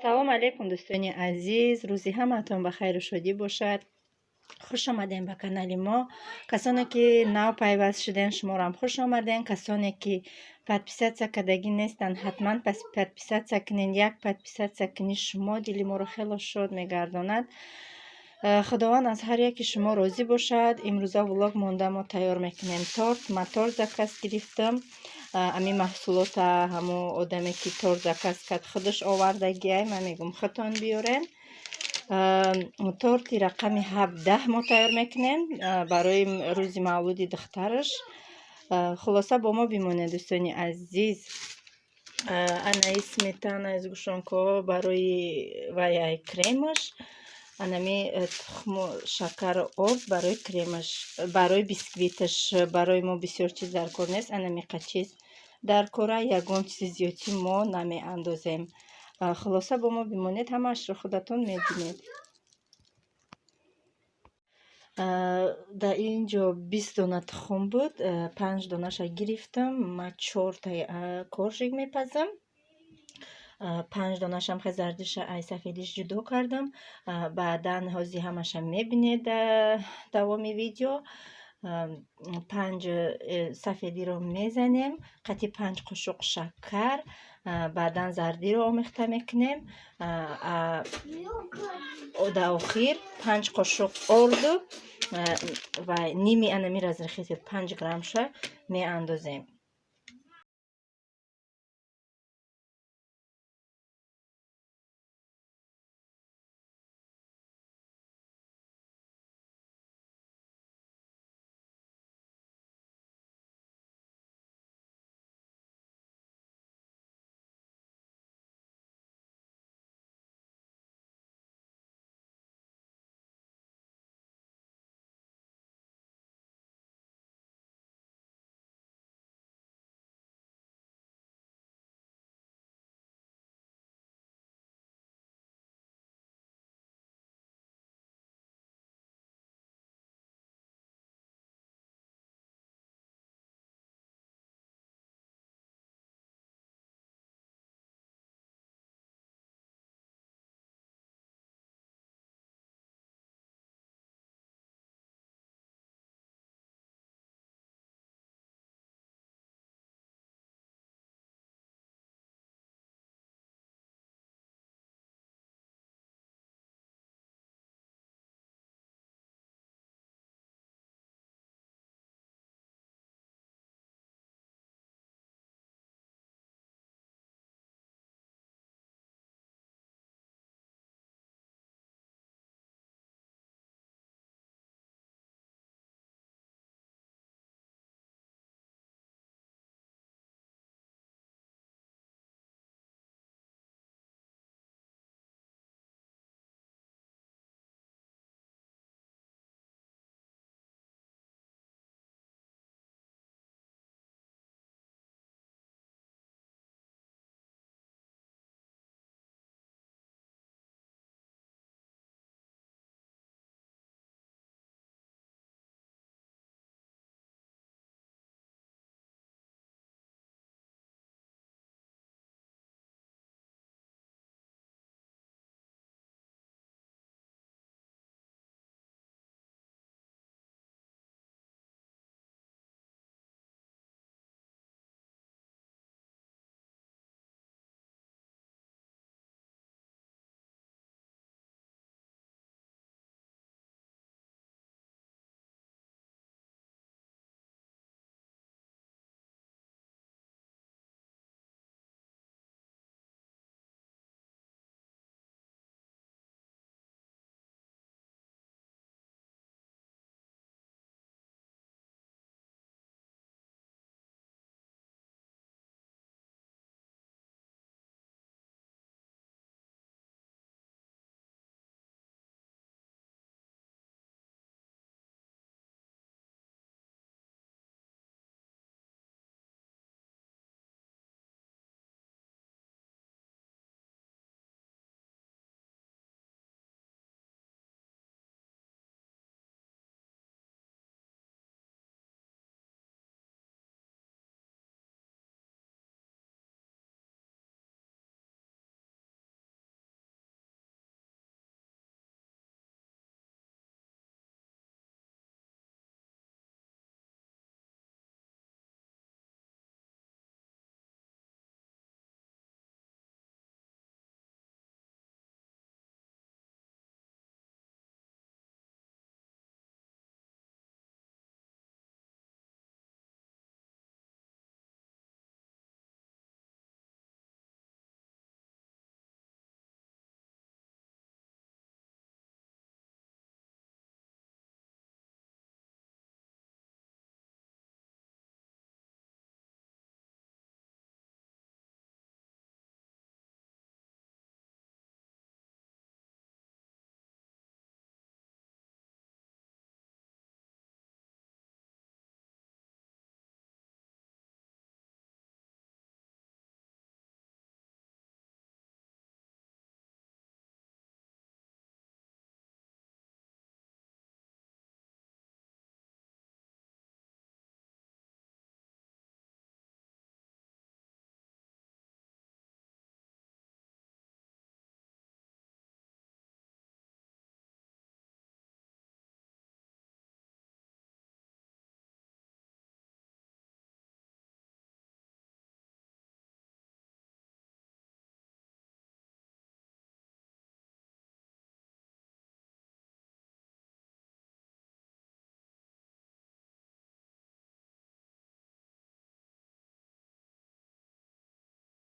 Салом алейкум, дӯстони азиз. Рӯзи ҳамаатон ба хайру шодӣ бошад. Хуш омадем ба канали мо. Касоне ки нав пайваст шуден, шуморам хуш омаден. Касоне ки подписаться кардагӣ нестанд, ҳатман подписаться кунен. Як подписаться кунӣ шумо дили моро хело шод мегардонад. Худованд аз ҳар яки шумо розӣ бошад. Имрӯза влог монда, мо тайёр мекунем торт. Ман торт заказ гирифтам. Ами маҳсулота ҳамо одаме ки торт заказ кард, худаш овардагиай. Ман мегӯм, худтон биёрен. Торти рақами 17 мо тайёр мекунем барои рӯзи мавлуди духтараш. Хулоса, бо мо бимонед, дӯстони азиз. Анаи сметана, сгущёнка барои ваяй кремаш, анами тухму шакару об барои кремаш, барои бисквиташ. Барои мо бисёр чиз дар кор нест, анамиқа чиз дар кора, ягон чизи зиёдтӣ мо намеандозем. Хулоса, бо мо бимонед, ҳамаашро худатон мебинед. Дар ин ҷо 20 дона тухм буд, панҷ донаша гирифтам. Ман чортаи коржик мепазам. Панҷ донашам хе зардиша ай сафедиш ҷудо кардам. Баъдан ҳозир ҳамаша мебинед давоми видео. Панҷ сафедиро мезанем қати панҷ қошуқ шакар, баъдан зардиро омехта мекунем, дар охир панҷ қошуқ орду ва ними анами разрыхлитель 5 граммша меандозем.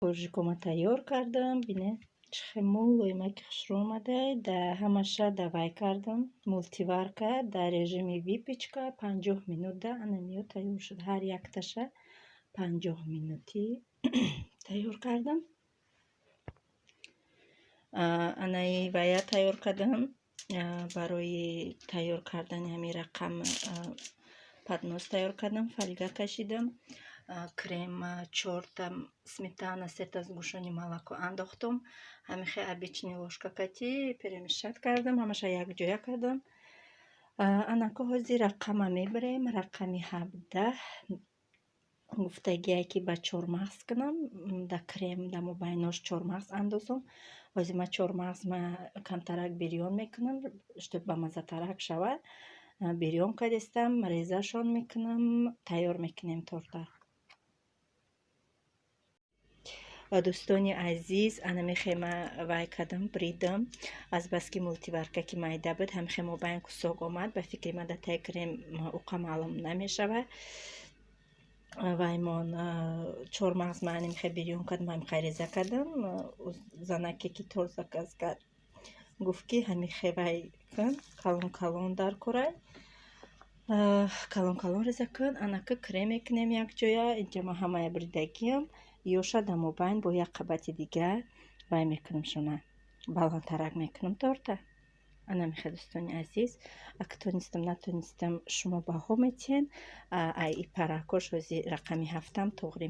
Коржикома тайёр кардам. Бинед, чӣ хел мулоимаки хушрӯ омадай. Да ҳамаша давай кардам. Мультиварка дар режими выпечка 50 минут да анамиё тайёр шуд. Ҳар якташа 50 минутӣ тайёр кардам. Анаи вая тайёр кардам. Барои тайёр кардани ҳамин рақам поднос тайёр кардам, фольга кашидам. Крем, чорта сметана, сета сгущённый молоко андохтум. Ҳамихе обычный ложка кати перемешать кардам, ҳамаша якҷоя кардам. Анако ҳозир рақама мебарем, рақами 17 гуфтагие, ки ба чормағз кунам, да крем да мобайнош чормағз андозам. Ҳозир ма чормағзма камтарак бирён мекунам, чтоб бамаззатарак шавад. Бирён кардистам, резашон мекунам, тайёр мекунем торта. Дӯстони азиз, ана мехема вай кардам, бридам. Азбаски мультиварка ки майда буд, ҳамихе мобайн кусок омад. Ба фикри ман, да таи крем уқа маълум намешавад. Ваймон чормағз ма анимхе бирён кардам, ҳамихе реза кардам. Занаке ки торт заказ кард, гуфт, ки ҳамихе вай кун, калон калон дар курай, калон калон реза кун. Анака крем мекунем якҷоя. Инҷа ма ҳамая бридагиам. Ёша дар мобайн бо як қабати дигар вай мекунам, шуна баландтарак мекунам торта. Ана мехе, дӯстони азиз, ак тонистам, натонистам, шумо баҳо метиҳен. Ай и паракош ҳози рақами ҳафтам туғри.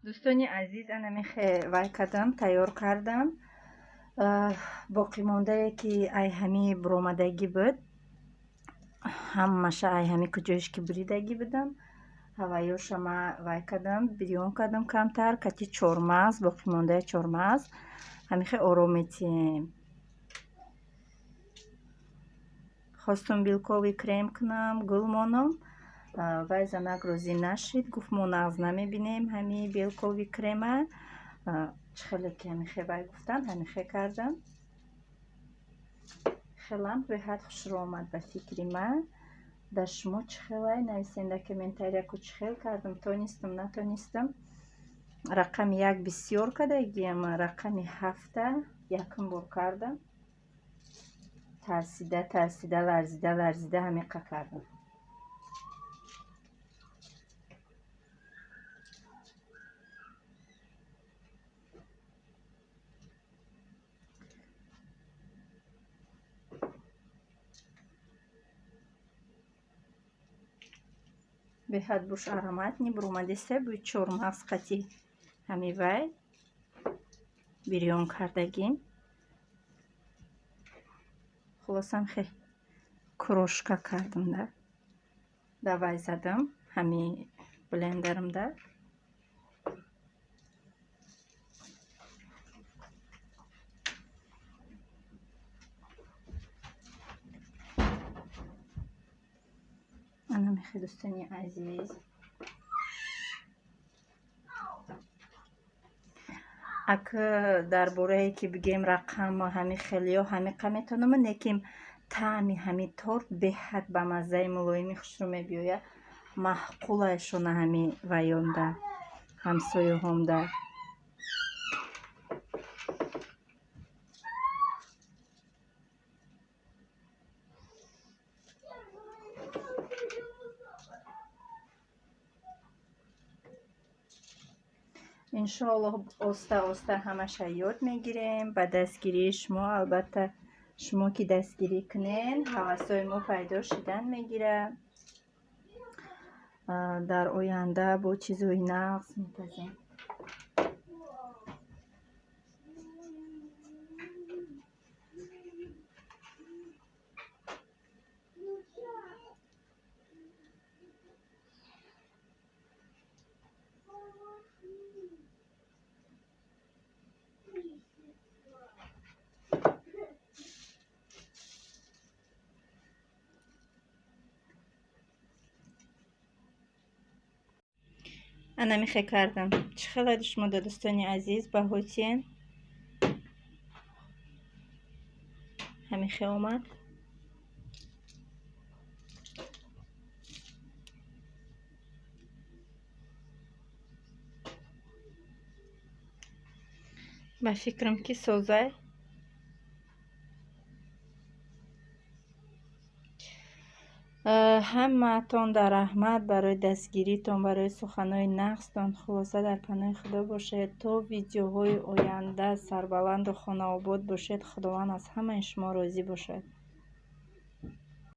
Дӯстони азиз, анамихе вай кардам, тайёр кардам. Боқимондае ки ай ҳами буромадагӣ буд, ҳамаша ай ҳами куҷоиш ки буридагӣ будам, ҳавайёша ма вай кардам, бирён кардам камтар, кати чормағз, боқимондаи чормағз ҳамихе ором метиҳем. Хостум белковый крем кунам, гул монам, вай занак розӣ нашид, гуфт мо нағз намебинем ҳами белковый крема. Чӣ хеле ки ҳамихе вай гуфтанд, ҳамихе кардам. Хелам беҳад хушрӯ омад ба фикри ман. Дар шумо чӣ хелай, нависен дар комментария, ку чӣ хел кардам, тонистам, натонистам. Рақами як бисёр кардагиам, рақами ҳафта якум бор кардам. Тарсида, тарсида, ларзида, ларзида ҳамиқа кардам. Беҳад буш ароматный буромадеста, бӯи чормағз қати ҳами вай бирён кардагим. Хулосам хе крошка кардам да. Давай задам ҳами блендерымда. Ана мехе, дӯстони азиз. Ак дар борае ки бигем рақам ҳами хелиё ҳамиқа метавонам, лекин таъми ҳами торт беҳад ба маззаи мулоими хушрӯ мебиёяд. Маъқулайшона ҳами вайёнда, ҳамсояҳомда. Иншоаллоҳ, оста оста ҳамаша ёд мегирем ба дастгирии шумо. Албатта, шумо ки дастгирӣ кунен, ҳавасҳои мо пайдо шудан мегирад. Дар оянда бо чизҳои нағз мепазем. Ана михе кардам. Чӣ хеле шумо, дӯстони азиз, баҳотиен? Ҳамихе омад. Ба фикрам ки созай. Ҳамаатон дар раҳмат барои дастгиритон, барои суханҳои нағзтон. Хулоса, дар паноҳи Худо бошед. То видеоҳои оянда сарбаланду хонаобод бошед. Худованд аз ҳамаи шумо розӣ бошад.